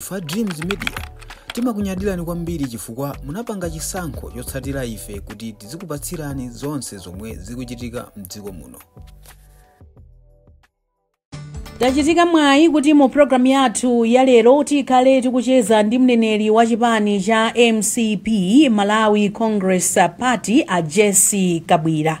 Ife Dreams Media timakunyadirani kwambiri chifukwa munapanga chisankho chotsatira ife kuti tizikupatsirani zonse zomwe zikuchitika mdziko muno. Tachitika mwayi kuti mu programu yathu ya lero tikhale tikucheza ndi mneneri wa chipani cha MCP, Malawi Congress Party, a Jessie Kabwila.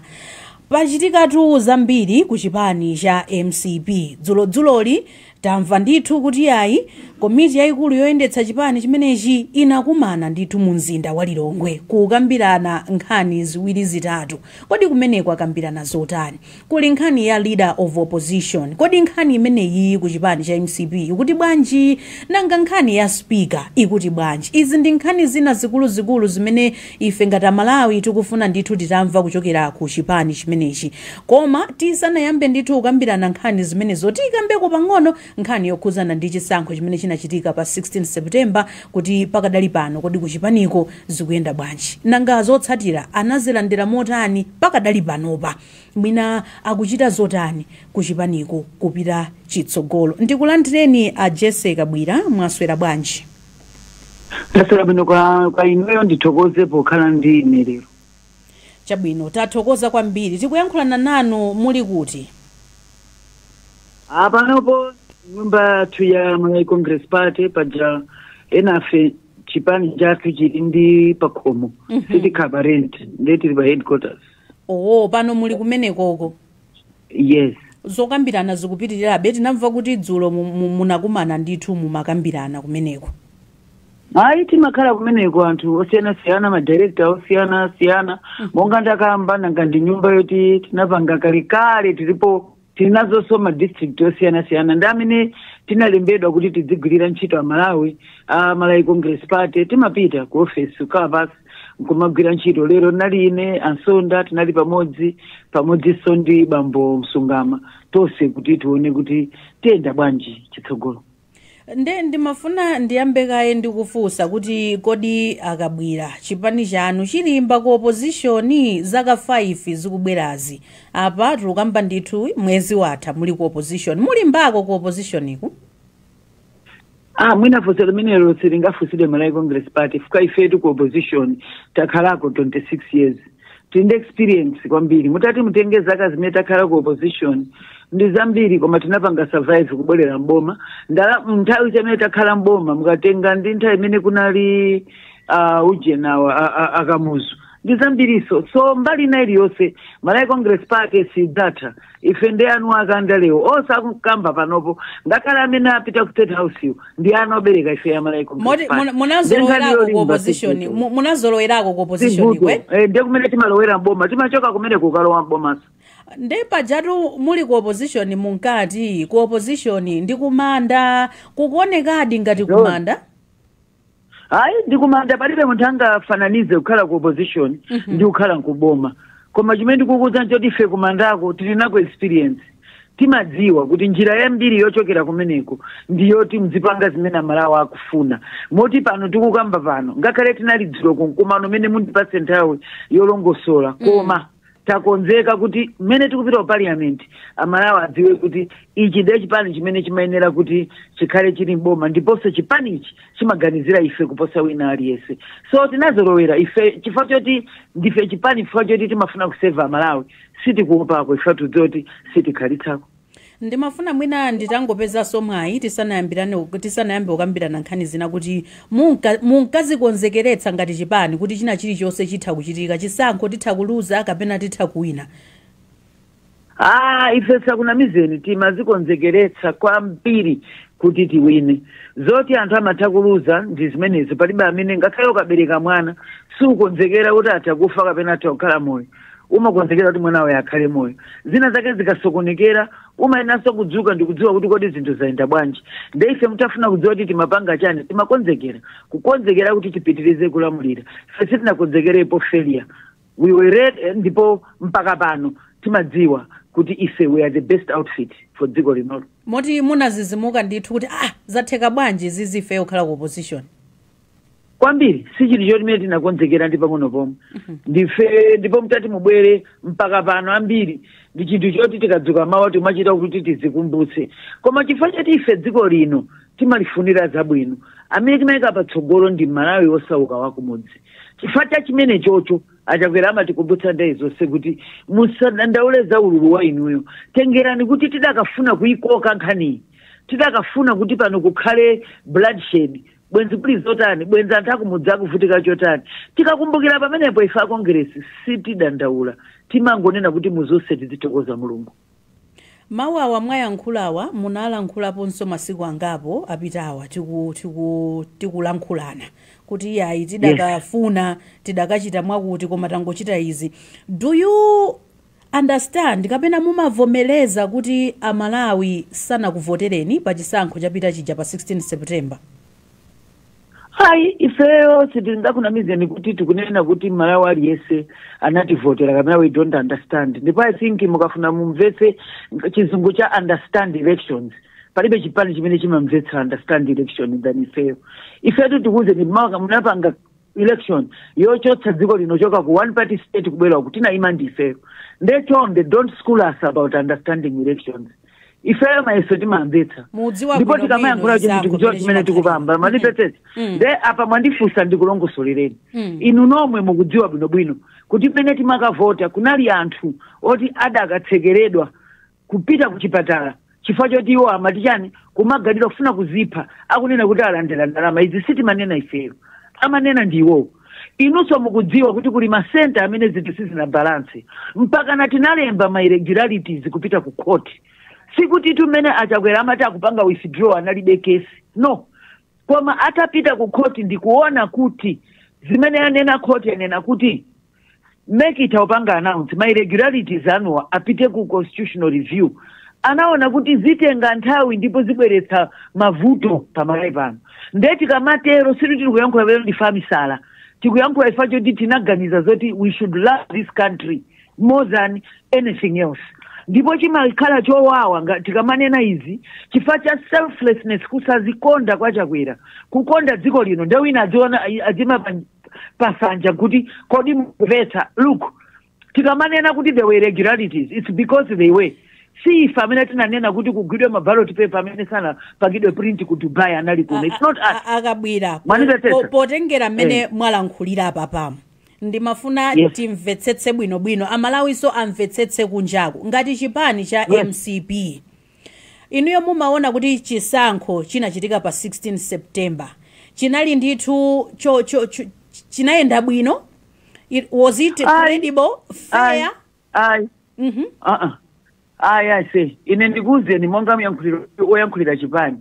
Pachitikatu zambiri ku chipani cha MCP. Dzulodzuloli tamva ndithu kuti ayi, komiti yayikulu yoyendetsa chipani chimenechi inakumana ndithu mu mzinda wa Lilongwe kukambirana nkhani ziwiri zitatu. Kodi kumeneko akambirana zotani? Kuli nkhani ya leader of opposition. Kodi nkhani imeneyi ku chipani cha MCP ikuti bwanji? Nanga nkhani ya speaker ikuti bwanji? Izi ndi nkhani zina zikuluzikulu zimene ife ngati Amalawi tikufuna ndithu titamva kuchokera ku chipani chimenechi. Koma tisanayambe ndithu kukambirana nkhani zimenezo, tikambeko pang'ono nkhani yokhuzana ndi chisankho chimene chinachitika pa 16 September, kuti pakadali pano kodi kuchipaniko zikuyenda bwanji? Nanga zotsatira anazilandira motani? Pakadali panopa mwina akuchita zotani kuchipaniko kupita chitsogolo? Ndikulandireni a Jessie Kabwila, mwaswera bwanji? Ndaswera bwino kwa inuyo, ndithokoze pokhala ndi ine lero. Chabwino, tathokoza kwambiri. Tikuyankhulana nanu muli kuti? Panopo nyumba yathu ya Malawi Congress Party. Paja enafe chipani chathu chili ndi pakhomo, sitikhala rent, ndiye tili pa headquarters. Oo, pano muli kumenekoko? Yes. Zokambirana zikupitirirabe? Tinamva kuti dzulo munakumana ndithu, mumakambirana kumeneko. Hayi, timakhala kumeneko anthu osiyanasiyana, madirector osiyanasiyana. Monga ndakamba, nanga ndi nyumba yoti tinapanga kalekale, tilipo, tilinazonso ma district osiyanasiyana, ndi amene tinalembedwa kuti tidzigwirira ntchito Amalawi a Malawi Congress Party. Timapita ku office, kukhala pasi nkumagwira ntchito. Lero tinali ine, Ansonda, tinali pamodzi, pamodzinso ndi bambo Msungama, tonse kuti tione kuti tiyenda bwanji chitsogolo. Nde ndimafuna ndiyambe kaye ndikufunsa kuti kodi akabwira, chipani chanu chilimba ku opposition zaka 5 zikubwerazi? Apa tikukamba ndithu mwezi watha muli ku opposition. Mulimbako ku opposition iku? Ah, mwina funso limenelo silingafunsidwe Malawi Congress Party, fuka ifetu ku opposition takhalako 26 years, tili ndi experience kwambiri. Mutati mutenge zaka zimene takhala ku opposition ndi zambiri, koma tinapanga survive kubwerera mboma. Ndala nthawi chamene takhala mboma, mukatenga ndi nthawi imene kunali ujenawa akamuzu, ndi zambiriso. So mbali ina iliyonse Malawi Congress Party sidzatha. Ife ndi anu akandalewo onse akukamba panopo, ngakhale amene apita ku State House iwo, ndi ana obereka ife ya Malawi Congress Moti Party. Munazolowerako ku opposition, munazolowerako ku opposition ikwe? Ndiye kumene timalowera mboma, timachoka kumene kukalowa mbomaso. Nde pajatu muli ku opposition munkati ku opposition ndi kumanda. Kukuonekadi ngati kumanda? Hayi, ndikumanda palibe munthu angafananize kukhala ku opposition ndi kukhala nkuboma. Koma chimene ndikukuza nchoti ife kumandako tili nako experience, timadziwa kuti njira yambiri yochokera kumeneko ndiyoti mzipanga zimene Amalawi akufuna. Moti pano tikukamba pano, ngakhale tinali dzulo kumkumano umene mundipatse nthawi yolongosola, koma takonzeka kuti mmene tikupita ku parliament, Amalawi adziwe kuti ichi ndiye chipani chimene chimayenera kuti chikhale chili mboma, ndiponso chipanichi chimaganizira ife kuposa wina aliyense. So tinazolowera ife chifukwa choti ndife chipani, chifukwa choti timafuna kuseva Amalawi, sitikuopako. Ife tudziwe kuti sitikhalitsako. Ndimafuna mwina nditangopezanso mwayi tisanayambe kukambirana nkhani zina, kuti munkazikonzekeretsa ngati chipani kuti china chilichonse chitha kuchitika, chisankho titha kuluza kapena titha kuwina? Ah, ife sakunamizeni, timazikonzekeretsa kwambiri kuti tiwine. Zoti anthu amatha kuluza ndi zimenezo, palibe amene, ngakhale ukabereka mwana sukonzekera kuti atha kufa kapena atha kukhala moyo, umakonzekera kuti mwana wayo akhale moyo. Zina zake zikasokonekera, umayenanso kudzuka ndikudziwa kuti kodi zinthu zayenda bwanji. Nde ife mutafuna kudziwa kuti timapanga chani, timakonzekera, kukonzekera kuti tipitirize kulamulira. Ife sitinakonzekerepo failure, we were ready, ndipo mpaka pano timadziwa kuti ife we are the best outfit for dziko linolo. Moti munazizimuka ndithu kuti ah, zatheka bwanji zizi ife kukhala ku opposition? Kwambiri. Kwambiri si chinthu choti mene tinakonzekera ndi pang'ono pomwe. Ndife ndipo mtati mubwere mpaka pano ambiri ndi chinthu choti tikadzuka mawa timachita kuti tizikumbutse. Koma chifukwa choti ife dziko lino timalifunira zabwino, amene timayika patsogolo ndi Malawi wosauka wakumudzi. Chifukwa cha chimene chocho Achakwera amatikumbutsa nthawi zonse kuti musadandaule za ululu wa inuyo, tengerani kuti tidakafuna kuyikoka nkhaniyi, tidakafuna kuti pano kukhale bloodshed, bwenzi kuli zotani, bwenzi anthu akumudzi akuvutika chotani. Tikakumbukira pamenepo ife akongresi sitidandaula, timangonena kuti muzonse tizithokoza Mulungu. Mawu awa mwayankhulawa munalankhulaponso masiku angapo apitawa tikulankhulana kuti iyayi, tidakafuna tidakachita mwakuti koma tangochita izi. Do you understand kapena mumavomereza kuti Amalawi sanakuvotereni pa chisankho chapita chija pa 16 September? Hayi, ifeyo sitingakunamizeni kuti tikunena kuti Malawi aliyense anativotera kapena we don't understand. Ndipo I think mukafuna mumvetse chizungu cha understand elections, palibe chipani chimene chimamvetsa understand election than ifeyo. Ifetu tikuwuzeni, munapanga election yochotsa dziko lino choka ku one party state kubwera uku, tinayima ndi ifeyo. Ndechonde, don't school us about understanding elections. Ifeyo mayeso timamvetsa. Mudziwa Ndipo bwino tikamayankhula bwino chinthu chisankho tikudziwa chimene chimene tikupamba. chimakhalira. Mandipetsetsa? Nde apa mwandifunsa, ndikulongosolereni. Inu nomwe mukudziwa bwinobwino kuti pene timakavota kunali anthu oti adakatsekeredwa kupita ku chipatala chifukwa choti iwo amati chani, kumagalira kufuna kuzipha, akunena kuti alandira ndalama. Izi sitimanena ifeyo, amanena ndi iwowo. Inunso mukudziwa kuti kuli masenta amene zinthu sizina balance, mpaka na tinalemba ma irregularities kupita ku court. Sikuti tumene Achakwera amati akupanga withdraw analibe kesi, no. Koma atapita ku court ndikuona kuti zimene anena court, anena kuti MEC itaupanga announce ma irregularities anuwa apite ku constitutional review, anaona kuti zitenga nthawi ndipo zibweretsa mavuto pamalawi pano. Nde tikamatero situ tiri kuyankhula lero ndife amisala, tikuyankhula ifa choti tinaganiza zoti we should love this country more than anything else. Ndipo chimakhala chowawa tikamanena izi chifukwa cha selflessness, kusazikonda kwa Chakwera, kukonda dziko lino. Nde wina adziona adzima pasanja kuti kodi mumvetsa. Look, tikamanena kuti there were irregularities, it's because they were. Si ife amene tinanena kuti kugwidwe ma ballot paper amene sanapangidwe print ku Dubai anali kuno. It's not us. Akabwira, Mwandipetsetsa? potengera mmene mwalankhulira apapamo, ndimafuna timvetsetse bwinobwino, Amalawiso amvetsetse kunjaku. Ngati chipani cha MCP, inuyo mumaona kuti chisankho chinachitika pa 16 September chinali ndithu cho chinayenda bwino? Was it credible, fair? Ayi. Ayi, ase, ine ndikuwuzeni monga oyankhulira chipani,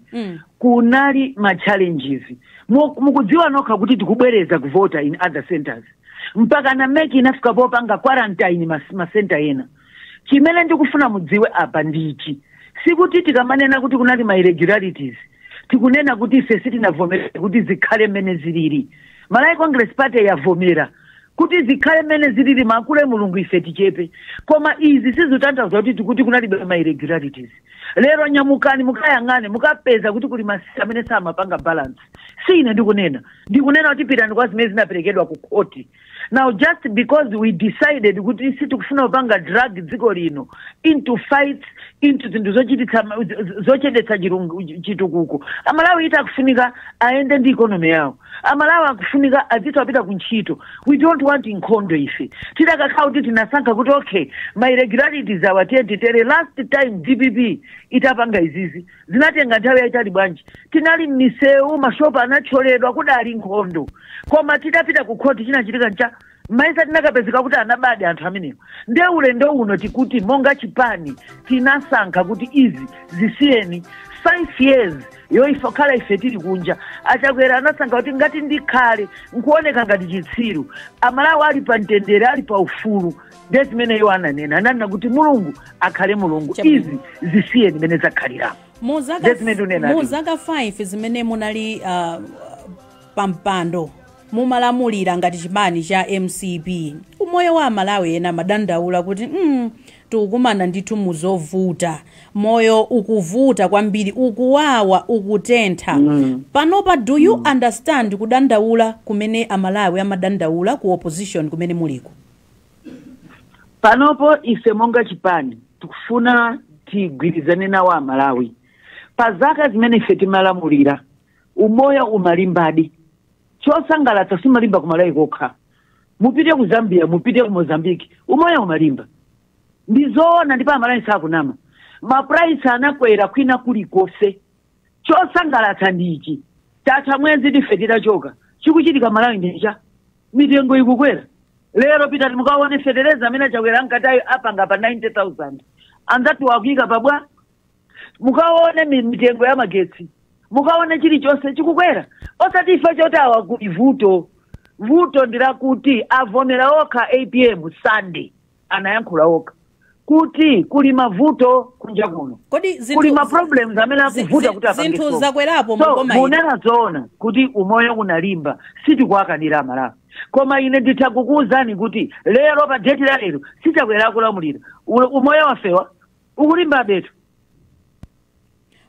kunali ma challenges. Mukudziwa nokha kuti tikubwereza kuvota in other centers, mpaka na MEC inafika popanga quarantine masenta ena. Chimene ndikufuna mudziwe apa ndichi: sikuti tikamanena kuti kunali ma irregularities tikunena kuti ife sitinavomera kuti zikhale mmene zilili. Malawi Congress Party yavomera kuti zikhale mmene zilili, makule Mulungu ife tichepe. Koma izi sizitanthauza kuti tikuti kunalibe ma irregularities. Lero nyamukani mukayang'ane, mukapeza kuti kuli masenta amene samapanga balance. Si ine ndikunena, ndikunena kuti pitani kwa zimene zinaperekedwa ku khoti. Now, just because we decided kuti sitikufuna kupanga drag dziko lino into fights, into zinthu zochititsa zochedetsa chitukuko, Amalawi ita akufunika aende ndi economy yawo, Amalawi akufunika azithu apita ku ntchito. We don't want nkhondo. Ife tidakakhala kuti tinasankha kuti okay, ma irregularities awa tiye titere. Last time DPP itapanga izizi zinatenga nthawi yayitali bwanji? Tinali m'misewu, mashopu anathyoledwa, kudali nkhondo. Koma tidapita ku khoti, chinachitika ncha maisa tinakapezeka kuti anabade anthu amenewo. Nde ulendo uno tikuti monga chipani tinasankha kuti izi zisiyeni. 5 years yoifa khala ife tili kunja, Achakwera anasankha kuti ngati ndikhale nkuoneka ngati chitsiru, Amalawi ali pa mtendere, ali pa ufulu. Nde zimene iwo ananena, ananena kuti Mulungu akhale Mulungu. Chabwino. Izi zisiyeni mene zakhaliramo. Mu zaka Nde zimene tunena. Mu zaka 5 zimene munali pampando, mumalamulira ngati chipani cha MCP, umoyo wa Amalawi ena madandaula kuti Tikukumana ndithu muzovuta, moyo ukuvuta kwambiri, ukuwawa, ukutentha. Panopa, do you understand kudandaula kumene Amalawi amadandaula ku opposition kumene muliko? Panopo ife monga chipani tikufuna tigwirizane nawo Amalawi. Pa zaka zimene ife timalamulira, umoyo umalimbadi. Chosangalatsa, simalimba kumalawi kokha. Mupite ku Zambia, mupite ku Mozambique, umoyo umalimba. Ndizoona, ndipo Amalawi sakunama. Ma price anakwera kwina kulikonse. Chosangalatsa ndichi: tatha mwezi tife titachoka, chikuchitika Malawi ndicha mitengo ikukwera. Lero pitati mukaone fetereza amene achakwera ankatayo apanga pa 90,000, anzati wakuyika pabwa. Mukaone mitengo ya magetsi, mukaone chilichonse chikukwera. Osati ife choti awa kuli vuto. Vuto ndilakuti avomera okha APM Sunday, anayankhula okha kuti kuli mavuto kunja kuno. Kodi zinthu Kuli ma problems amene akuvuta kuti apange zinthu solve. zakwerapo So muboma ino? Munena zoona kuti umoyo unalimba, sitikuwakanira Amalawi, koma ine nditha kukuwuzani kuti lero, pa date la lero, sichakwera kulamulira, umoyo wafewa ukulimba betu.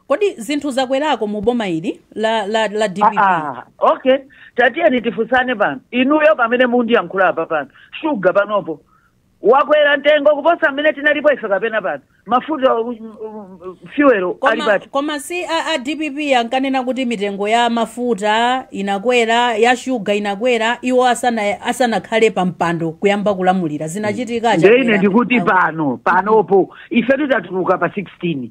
Kodi zinthu zakwerako mu boma ili la DPP? Ah, ah, okay, tatiyeni tifunsane pano. Inuyo pamene mundiyankhula apa pano, shuga panopo wakwera mtengo kuposa mmene tinalipo ife kapena pano? Mafuta, fuel ali Koma, pati? koma si a DPP ankanena kuti mitengo ya mafuta inakwera, ya shuga inakwera, iwo asanakhale pa mpando kuyamba kulamulira? Zinachitika Ndeine Chakwera. ndikuti pano, panopo ife titatuluka pa 16,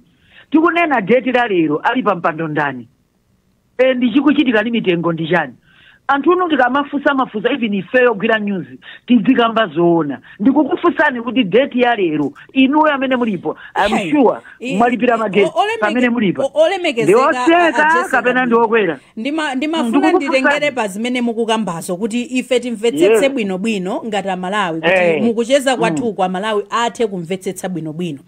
tikunena date la lero, ali pa mpando ndani? E, ndichikuchitika ndi mitengo ndi chani? Anthu uno tikamafusa mafusa, even ifeyo ogwira news tizikamba zoona. Ndikukufunsani kuti date ya lero, inuyo amene mulipo, I'm Hey, sure mwalipira magetsi pamene mulipa. Olemekezeka Ndiotseka a Jessica kapena Bwino. ndiokwera? Ndimafuna Ndikukufunsani. nditengere pa zimene mukukambazo kuti ife timvetsetse bwinobwino ngati Amalawi, kuti mukucheza kwathuku Amalawi athe kumvetsetsa bwinobwino.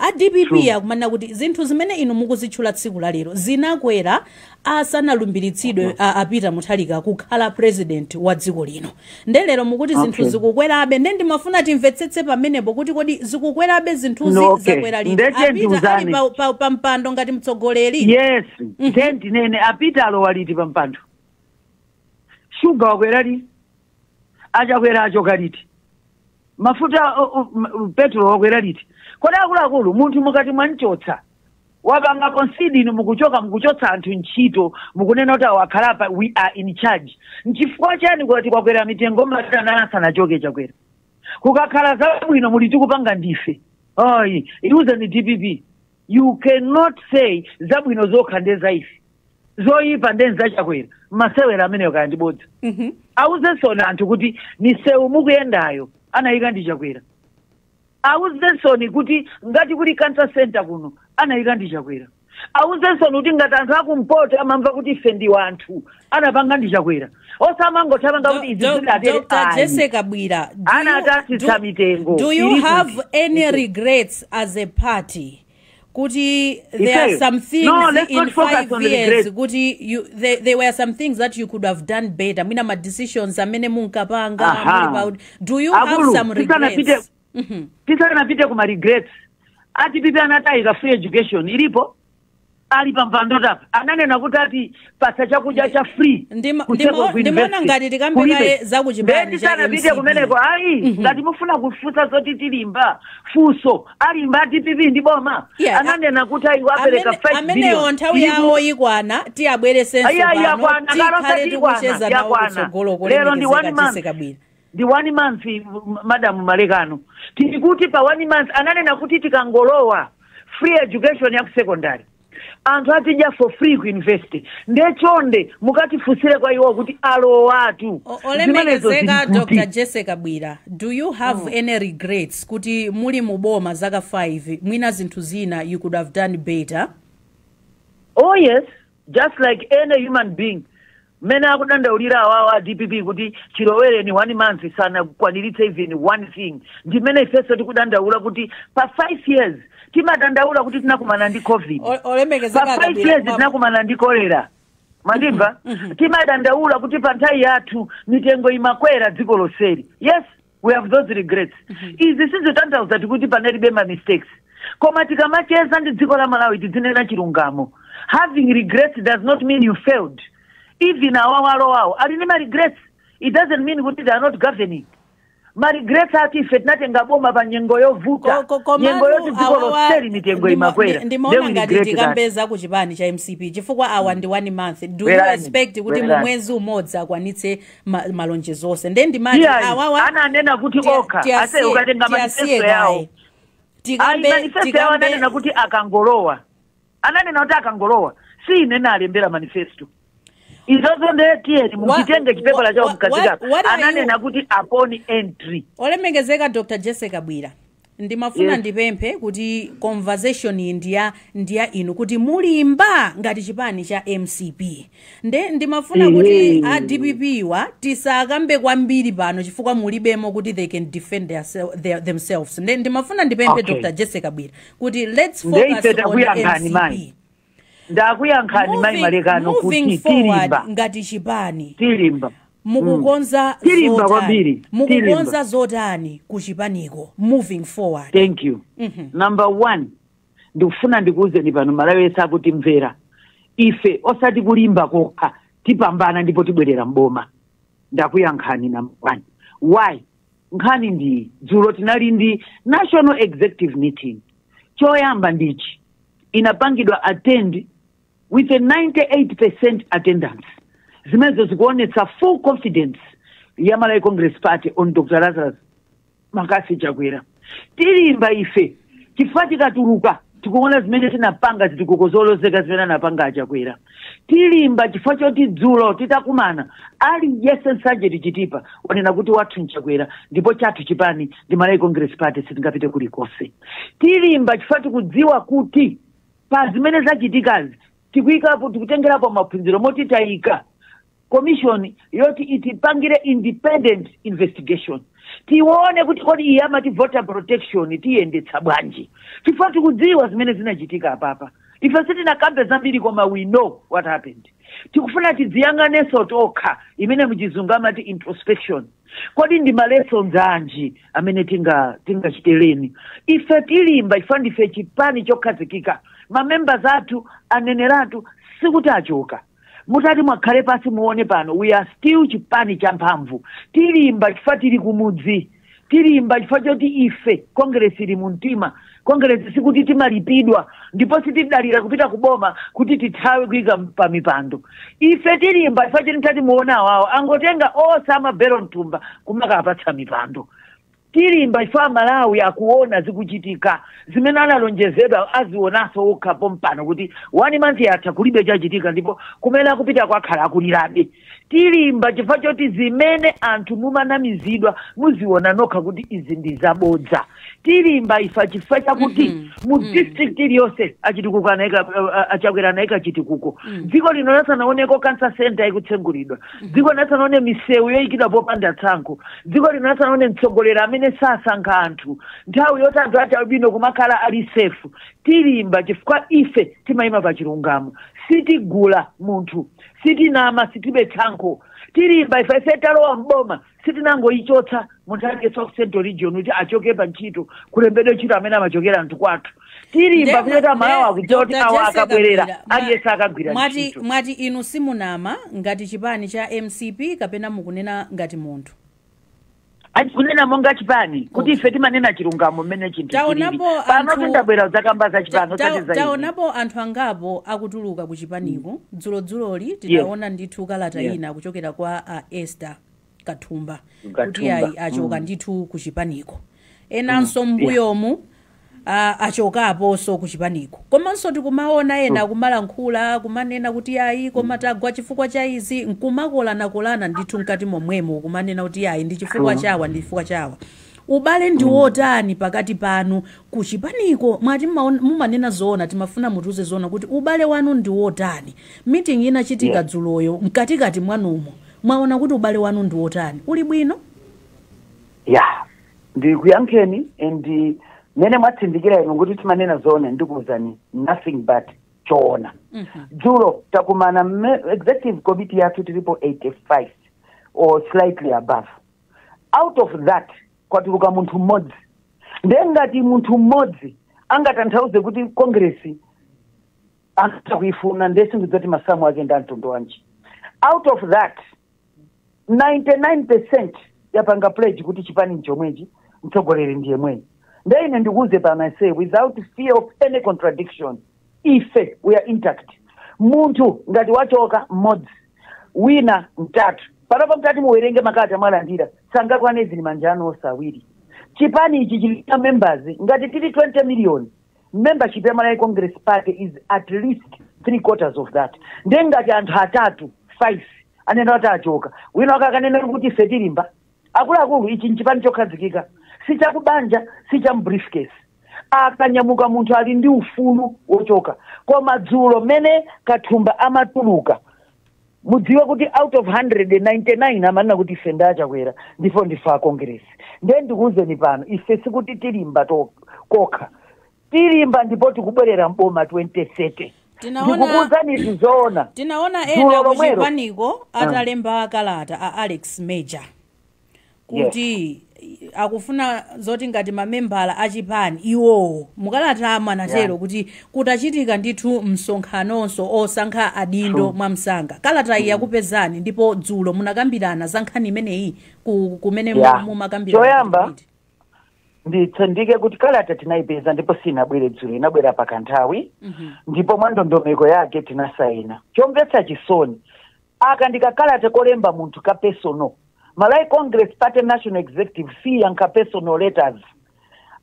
A DPP akumanena kuti zinthu zimene inu mukuzitchula tsiku la lero zinakwera asanalumbiritsidwe a Peter Mutharika kukhala president wa dziko lino. Nde lero mukuti zinthu zikukwerabe. Nde ndimafuna timvetsetse pamenepo kuti kodi zikukwerabe zinthuzi? No, okay. Zakwera liti? Ndetiye A Peter ali ndiuzane. pa mpando ngati mtsogoleri? Yes, nde ndinene, apita alowa liti pa mpando? Shuga wakwera liti? Achakwera achoka liti? Mafuta, petrol wakwera liti? Kodi akuluakulu, munthu mukati mwanchotsa, wapanga concede, inu mukuchoka, mukuchotsa anthu ntchito, mukunena kuti awakhalapa, we are in charge, nchifukwa chani kuti kwakwera mitengo matana asanachoke Chakwera? Kukakhala zabwino muli tikupanga ndife. Ayi, iuzeni DPP, you cannot say zabwino zokha ndezaife, zoyipa ndenzachakwera. Masewera ameneyo kaya ndibodza. Auzensoni anthu kuti misewu mukuyendayo anayika ndi Chakwera. Auzensoni kuti ngati kuli cancer center kuno anayika ndi Chakwera. Auzensoni kuti ngati anthu akumpoto amamva kuti ife ndi wanthu, anapanga ndi Chakwera. Osamangothamanga kuti izi zidatere. Dr. Jessica Kabwila, Ana atasitsa mitengo. do you Ili have kuti? any regrets as a party? Kuti there are Ifeyo? some things No, let's in not focus 5 on the years regrets. kuti there were some things that you could have done better. Mwina ma decisions amene munkapanga muli do you have Akulu, some regrets? Tisanapite kuma regrets, ati pipi anatayika free education ilipo ali pampando tapa, ananena kuti ati pasa chakudya cha free kutseko ku Ndimaona university. ngati tikambe Kulibe. kaye za kuchipani Nde cha tisanapite MCP. kumeneko, ayi, ngati mufuna kufunsa zoti tilimba funso, alimba DPP ndi boma? Ananena kuti ayi, wapereka 5 Amenewo billion. nthawi yawo ikwana, tiyabweresenso Ayi, ayi, pano, yakwana, tikhale kalosa tikwana, tikucheza nawo yakwana. kutsogolo. Lero ndi one Kulemekezeka month. Jessica Kabwila. Ndi one month, madam Malekano. Tikuti pa one month ananena kuti tikangolowa, free education ya ku secondary, anthu atidya for free ku university. Ndechonde mukatifunsire kwa iwo kuti alowatu. Zimenezo Olemekezeka zili kuti? Dr. Jessica Kabwila, do you have any regrets kuti muli muboma zaka 5, mwina zinthu zina you could have done better? Oh yes, just like any human being. Mmene akudandaulira awawa a DPP kuti chilowere ni one month sanakwaniritse even one thing, ndimene ifenso tikudandaula kuti pa 5 years timadandaula kuti tinakumana ndi COVID. Olemekezeka Pa 5 Kabwila, years tinakumana ndi kolera, mandimva? Timadandaula kuti pa nthawi yathu mitengo imakwera dziko lonseli. Yes. We have those regrets. Izi sizotanthauza kuti panalibe ma mistakes, koma tikamacheza ndi dziko la Malawi tidzinena chilungamo. Having regrets does not mean you failed. Even awawalo awo ali ndi ma regrets. It doesn't mean kuti they are not governing. Ma regrets ati ife tinatenga boma pa nyengo yovuta, nyengo yoti dziko lonseli mitengo imakwera. Ndimaona ngati tikambeza ku chipani cha MCP, chifukwa awa ndi one month. Do you expect kuti mu mwezi umodzi akwanitse malonjezo onse? Nde ndimati awawa ananena kuti okha ase ukatenga manifesto yawo, manifesto yawo ananena kuti akangolowa, ananena kuti akangolowa. Si ine nalembera manifesto izozo, ndetiyeni mukitenge chipepala chawo mukazika. Ananena kuti upon entry. Olemekezeka Dr Jessie Kabwila, ndimafuna ndipemphe kuti conversation iyi ndiya inu, kuti mulimba ngati chipani cha MCP. Nde ndimafuna kuti a DPP wa tisakambe kwambiri pano, chifukwa mulibemo kuti they can defend themselves. Nde ndimafuna ndipemphe Dr Jessie Kabwila kuti let's focus on MCP. Ndakuyankhani, mayi Malekano, kuti tilimba. Ngati chipani Tilimba. Mukukonza Tilimba kwambiri. Mukukonza zotani kuchipaniko moving forward? Thank you. Number one, ndikufuna ndikuwuzeni pano, Malawi yese akutimvera, ife osati kulimba kokha, tipambana ndipo tibwerera mboma. Ndakuyankhani number one. Why? Nkhani ndi dzulo tinali ndi national executive meeting. Choyamba ndichi: inapangidwa attend with a 98% attendance, zimenezo zikuonetsa full confidence ya Malawi Congress Party on Dr Lazarus McCarthy Chakwera. Tilimba ife chifukwa tikatuluka tikuona zimene tinapanga, zitukuko zolozeka zimene anapanga aChakwera. Tilimba chifukwa choti dzulo titakumana, aliyense Nsanje, Chitipa, wanena kuti wathu nChakwera ndipo chathu chipani ndi Malawi Congress Party, sitingapite kulikonse. Tilimba chifukwa tikudziwa kuti pa zimene zachitikazi tikuyikapo, tikutengerapo maphunziro, moti tayika commission yoti itipangire independent investigation, tione kuti kodi iye amati voter protection tiyendetsa bwanji, chifukwa tikudziwa zimene zinachitika apapa. Ife sitinakambe zambiri, koma we know what happened. Tikufuna tidziyang'anenso tokha, imene muchizungu amati introspection. Kodi ndi malessons anji amene tingachitereni? Ife tilimba chifukwa ndife chipani chokhazikika. Mamembers athu aneneratu, sikuti achoka. Mutati mwakhale pasi muone pano, we are still chipani cha mphamvu. Tilimba chifukwa tili kumudzi. Tilimba chifukwa choti ife Congress ili mumtima. Congress sikuti timalipidwa, ndipo sitidalira kupita kuboma kuti tithawe kuyika pa mipando. Ife tilimba chifukwa choti mtati muona awawo angotenga onse amabelo mtumba kumakapatsa mipando. Tilimba chifukwa Malawi akuona zikuchitika, zimene analonjezedwa azionanso okha pompano kuti one month yatha, kulibe chachitika, ndipo kumene akupita kwakhala akulirabe. Tilimba chifukwa choti zimene anthu mumanamizidwa muziona nokha kuti izi ndi zabodza. Tilimba ifa chifukwa chakuti mu district iliyonse achitukuko anaika, aChakwera anaika chitukuko. Dziko lino lasanaoneko cancer center ikutsegulidwa, dziko lasanaone misewu yoyikidwa popanda tsankho, dziko lino lasanaone mtsogoleri amene sasankha anthu, nthawi yoti anthu ati albino kumakhala ali safe. Tilimba chifukwa ife timayima pa chilungamo, sitigula munthu, sitinama, sitibe tsankho. Tilimba ife. Ife talowa mboma sitinangoyichotsa munthu aliyense wa ku Central Region kuti achoke pa ntchito, kulembedwe ntchito amene amachokera anthu kwathu. Tilimba kuchota Malawi akudziwa kuti awa akabwerera, aliyense akagwira ntchito. Mwati inu simunama ngati chipani cha MCP, kapena mukunena ngati munthu? Achikunena monga chipani kuti ife timanena chilungamo mmene chinthu chilili. Taonapo Pano tindabwera zakamba za chipani, osati za ine. Taonapo anthu angapo akutuluka ku chipaniko dzulodzuloli. Tinaona ndithu kalata ina kuchokera kwa Esther Kathumba kuti Kathumba. ayi, achoka ndithu ku chipaniko. Enanso mbuyomu achokaponso ku chipaniko, komanso tikumaona ena kumalankhula, kumanena kuti ayi, koma tagwa chifukwa cha izi, nkumakolanakolana ndithu mkati momwemo, kumanena kuti ayi, ndi chifukwa chawa, ndi chifukwa chawa. Ubale ndi wotani pakati panu ku chipaniko? Mwati mumanena zoona, timafuna mutiuze zoona kuti ubale wanu ndi wotani. Meeting inachitika dzuloyo, mkatikati mwanumo mwaona kuti ubale wanu ndi wotani? Uli bwino? Ya, ndikuyankheni, and mene mwatsindikira inu kuti timanena zoona, ndikuwuzani nothing but choona. Dzulo takumana executive committee yathu, tilipo 85 or slightly above. Out of that Kwatuluka munthu mmodzi. Ndiye ngati munthu mmodzi angatanthauze kuti Congress angatha kuifuna, ndiye sindidzati masamu ake ndi amtundu wanji. Out of that, 99% yapanga pledge kuti chipani nchomwechi, mtsogoleri ndiye mweyi. Ndiye ine ndikuuze pano, I say without fear of any contradiction, ife we are intact. Munthu ngati wachoka mmodzi, wina mtatu, panopo mtati muwerenge makalata mwalandira, sangakwane zili manja anu osawiri. Chipani ichi chili na members ngati tili 20 million, membership ya Malawi Congress Party is at least three quarters of that. Ndiye ngati anthu atatu, five anena kuti achoka, wina wake akanena kuti ife tilimba. Akuluakulu, ichi nchipani chokhazikika, si chakubanja, si cha briefcase. Akanyamuka munthu ali ndi ufulu wochoka, koma dzulo mmene Kathumba amatuluka, mudziwe kuti out of 199 amanena kuti ife ndachakwera ndipo ndife a Congress. Ndiye ndikuwuzeni pano, ife sikuti tilimba kokha, tilimba ndipo tikubwerera mboma 2030. Ndikukuwuzani izi zoona. Tinaona Dzulo ena lomwelo. Kuchipaniko atalemba kalata a Alex Major kuti akufuna zoti ngati mamembala achipani iwowo, mukalata anatero kuti kutachitika ndithu msonkhanonso osankha adindo mwamsanga. Kalata iyi yakupezani, ndipo dzulo munakambirana za nkhani imeneyi kumene mumakambirana? Choyamba, kuti nditsindike kuti kalata tinayipeza ndipo sinabwere dzulo, inabwera pakanthawi ndipo mwa ndondomeko yake tinasayina. Chomvetsa chisoni, aka ndikakalata kolemba munthu ka personal. Malawi Congress Party National Executive siyankha personal letters.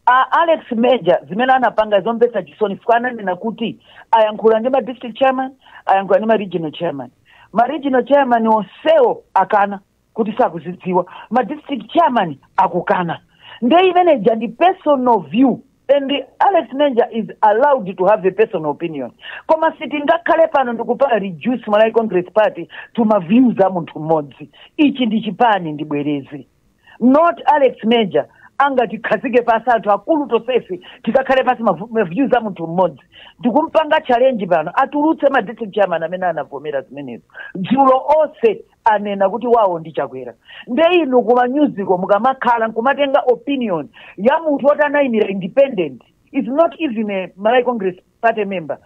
A Alex Major zimene anapanga zomvetsa chisoni, chifukwa ananena kuti ayankhula ndi ma district chairman, ayankhula ndi ma regional chairman. Ma regional chairman onsewo akana kuti sakuzidziwa, ma district chairman akukana. Nde imeneja ndi personal view and Alex Major is allowed to have a personal opinion, koma sitingakhale pano ndikupanga reduce Malawi Congress Party to ma views a munthu mmodzi. Ichi ndi chipani, ndibwereze, not Alex Major angatikhazike pasi anthu akulu tonsefe tikakhale pasi ma views a munthu mmodzi. Ndikumpanga challenge pano atulutse ma district chairman amene anavomera zimenezo. Dzulo onse anena kuti wawo ndi Chakwera. Nde inu kumanyuziko mukamakhala nkumatenga opinion ya munthu woti anayimira independent, is not even a Malawi Congress Party member,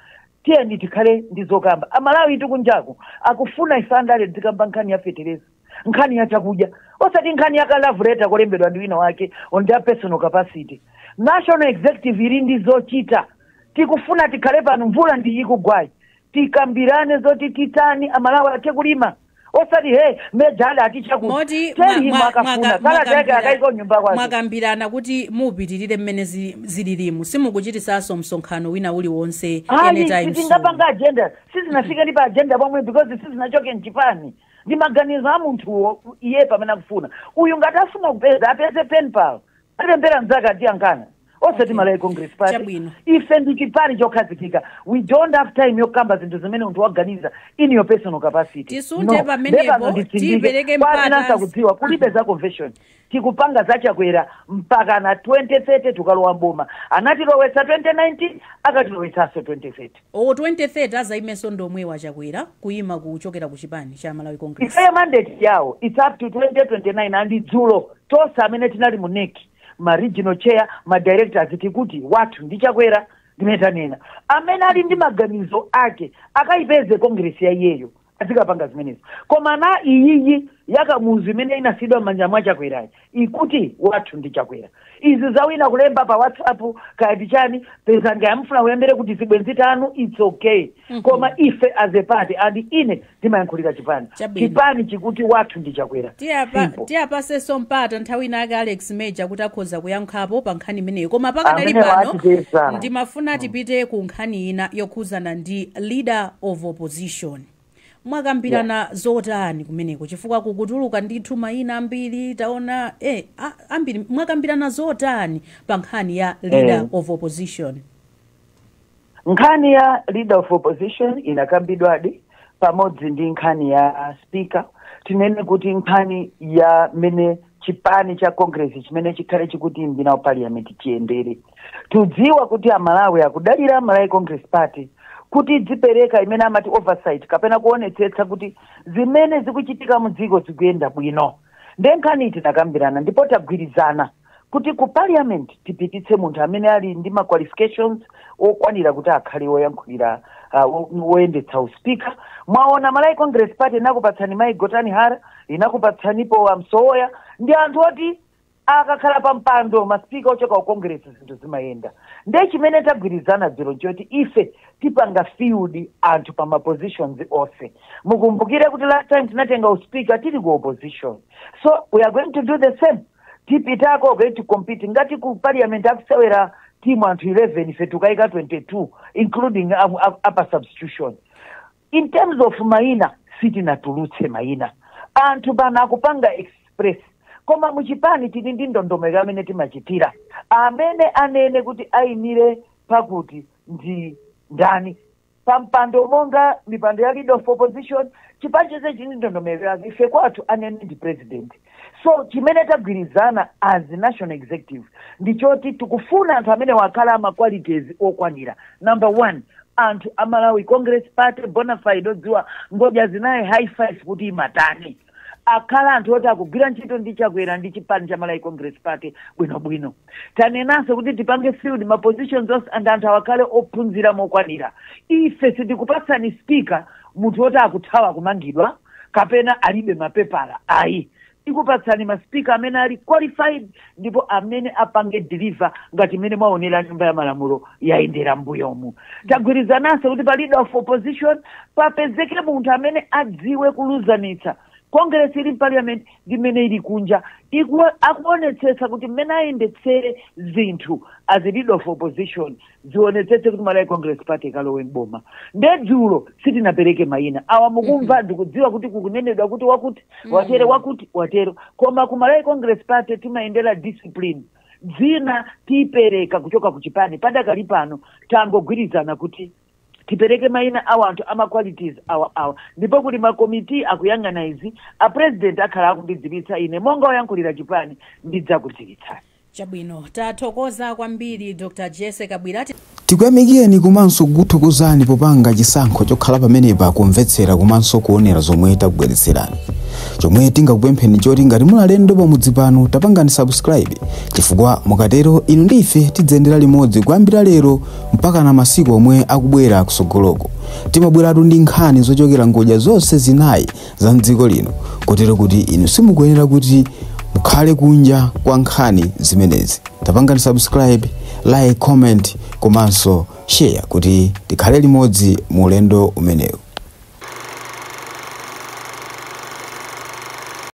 tiyeni tikhale ndi zokamba. Amalawi tikunjaku akufuna ife andale dzikamba nkhani ya fetereza, nkhani ya chakudya, osati nkhani ya ka love letter kolembedwa ndi wina wake on their personal capacity. National Executive ili ndi zochita. Tikufuna tikhale pano, mvula ndi ikugwayi, tikambirane zoti titani amalawi athe kulima, osati he Major ali atichakuti. Moti Tell him akafuna kalata yake akaiko nyumba kwake. Mwakambirana kuti mupitirire mmene zililimu, simukuchitisanso msonkhano wina uliwonse Hayi, anytime soon? Sitingapanga agenda, sizinafike ndi pa agenda pomwe because sizinachoke mchipani. Ndi maganizo a munthuwo iye pamene akufuna. Uyu ngati afuna kupeza, apeze pen pal, alembera mzake atiyankana, osati Malawi Congress Party. Chabwino. Ife ndi chipani chokhazikika. We don't have time yokamba zinthu zimene munthu waganiza in your personal capacity. Tisunthe No. pamenepo, Ndepano nditsindike. tipereke Kwa mpata. amene asakudziwa, kulibe za convention. Tikupanga zachakwera mpaka na 2030 tukalowa mboma. Anatilowetsa 2019, akatilowetsanso 2030. O, 2030 azayimenso ndomwe wachakwera kuyima kuchokera ku chipani cha Malawi Congress? Ifeyo mandate yawo, it's up to 2029, and dzulo tonse amene tinali mu NEC, ma regional chair, ma directors, tikuti wathu ndi Chakwera. Ndimene tanena, amene ali ndi maganizo ake akayipeze congress ya iyeyo, azikapanga zimenezo, koma na iyiyi yakamuzu imene inasidwa m'manja mwa Chakwerayi ikuti wathu ndi Chakwera. Izi zawina kulemba pa WhatsApp kaya chani, peza ngayamfuna kulembere kuti zibwenzi tanu, it's okay, koma ife as a party, and ine ndimayankhulira chipani, Chabwino. chipani chikuti wathu ndi Chakwera. Simple. Tiyapasenso mpata nthawi inake Alex Major kuti akhoza kuyankhapo pa nkhani imeneyo, koma pakadali Amene pano watipeza. ndimafuna tipite ku nkhani ina yokhuzana ndi leader of opposition. Mwakambirana zotani kumeneko? Chifukwa kukutuluka ndithu mayina ambiri taona ambiri. Mwakambirana zotani pa nkhani ya leader of opposition? Nkhani ya leader of opposition inakambidwadi pamodzi ndi nkhani ya speaker. Tinene kuti nkhani ya mene chipani cha Congress chimene chikhale chikuti mbina parliament chiyendere, tudziwa kuti amalawi akudalira Malawi Congress Party kuti dzipereka imene amati oversight kapena kuonetsetsa kuti zimene zikuchitika mu dziko zikuyenda bwino. Nde nkhani tinakambirana ndipo tagwirizana. Kuti ku parliament tipititse munthu amene ali ndi ma qualifications okwanira kuti akhale woyankhulira, woyendetsa uspika. Mwaona, Malawi Congress Party inakupatsani Mayi Gotani Hara, inakupatsanipo Amsowoya, ndi anthu oti akakhala pa mpando, maspika ochoka ku Congress, zinthu zimayenda. Ndiye chimene tagwirizana dzulo nchoti ife tipanga field anthu pa ma positions onse. Mukumbukire kuti last time tinatenga uspika tili ku opposition, so we are going to do the same. Tipitako, going to compete. Ngati ku parliament akusewera timu anthu 11, ife tukayika 22, including upper substitution. In terms of maina, sitinatulutse maina. Anthu pano akupanga express, koma muchipani tili ndi ndondomeko amene timachitira. Amene anene kuti ayimire pakuti ndi ndani pampando, monga mipando ya leader of opposition, chipani chonse chili ndi ndondomeko yake. Ife kwathu anene ndi president. So chimene tagwirizana as national executive ndichoti tikufuna anthu amene wakhala ama qualities okwanira. Number one, anthu amalawi Congress Party bona fide, odziwa ngodya zinayi, high five kuti imatani, akhala anthu oti akugwira ntchito ndi Chakwera ndi chipani cha Malawi Congress Party bwinobwino. Tanenanso kuti tipange field ma positions onse and anthu awakhale ophunzira mokwanira. Ife sitikupatsani speaker munthu woti akuthawa kumangidwa kapena alibe mapepala, ayi. Tikupatsani maspika amene ali qualified ndipo amene apange deliver ngati mmene mwaonera Nyumba ya Malamulo yayendera mbuyomu. Tagwirizananso kuti pa leader of opposition papezeke munthu amene adziwe kuluzanitsa Congress ili parliament ndi mmene ili kunja, akuonetsetsa kuti mmene ayendetsere zinthu as a leader of opposition zionetsetse kuti Malawi Congress Party ikalowe mboma. Ndedzulo sitinapereke mayina awa. Mukumva, ndikudziwa kuti kukunenedwa kuti wakuti watere, wakuti watero, koma ku Malawi Congress Party timayendera discipline. Dzina tiyipereka kuchoka ku chipani. Padakali pano tangogwirizana kuti tipereke mayina awa, anthu ama qualities awa awa, ndipo kuli makomiti akuyang'ana izi. A president akhala akundidziwitsa ine monga oyankhulira chipani, ndidzakudziwitsani. Chabwino, tathokoza kwambiri, Dr Jesse Kabwira. Tikuyamikeni komanso kukuthokozani popanga chisankho chokhala pamenepa kumvetsera komanso kuonera zomwe takubweretserani. Chomwe tingakupempheni choti ngati muli alendo pamudzi pano, tapangani subscribe, chifukwa mukatero inu ndi ife tidzayendera limodzi kuyambira lero mpaka na masiku omwe akubwera kusogoloko. Timabweratu ndi nkhani zochokera ngodya zonse zinayi za mdziko lino, kotero kuti inu simukuyenera kuti mukhale kunja kwa nkhani zimenezi. Tapangani subscribe, like, comment komanso share kuti tikhale limodzi mu ulendo umenewu.